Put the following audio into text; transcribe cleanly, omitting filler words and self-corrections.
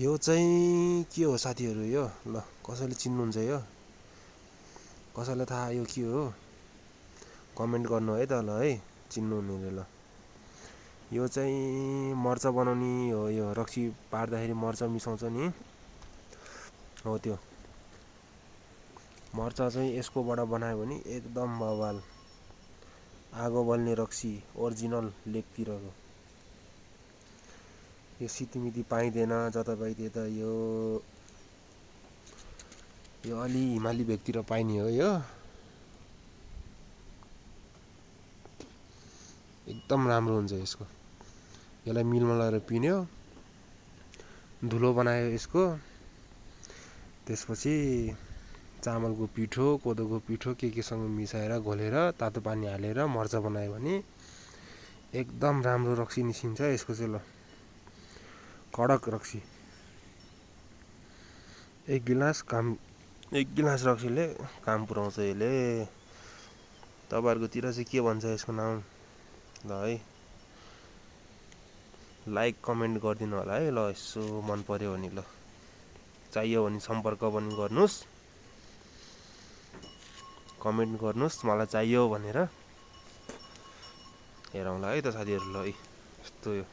यो चाहिँ के हो साथीहरू? यो ल कसैले चिन्नुहुन्छ? यो कसैलाई थाहा यो के हो? कमेन्ट गर्नु है त ल है, चिन्नुहुनेले। ल यो चाहिँ मर्चा बनाउने हो। यो रक्सी पार्दाखेरि मर्चा मिसाउँछ नि, हो त्यो मर्चा चाहिँ यसकोबाट बनायो भने एकदम बवाल। आगो बल्ने रक्सी ओरिजिनल लेकतिरको। यो सितिमिति पाइँदैन जताभाइ त्यता। यो अलि हिमाली भेगतिर पाइने हो। यो एकदम राम्रो हुन्छ यसको। यसलाई मिलमा लगेर पिन्यो, धुलो बनायो यसको। त्यसपछि चामलको पिठो, कोदोको पिठो केसँग मिसाएर घोलेर तातो पानी हालेर मर्चा बनायो भने एकदम राम्रो रक्सी निस्किन्छ यसको चाहिँ। ल कडक रक्सी। एक गिलास रक्सीले काम पुऱ्याउँछ यसले। तपाईहरुकोतिर चाहिँ के भन्छ यसको नाम? ल है, लाइक कमेन्ट गरिदिनु होला है। ल यसो मन पर्यो भने। ल चाहियो भने सम्पर्क पनि गर्नुस्, कमेन्ट गर्नुस् मलाई चाहियो भनेर। हेरौँला है त साथीहरु। ल है यस्तो यो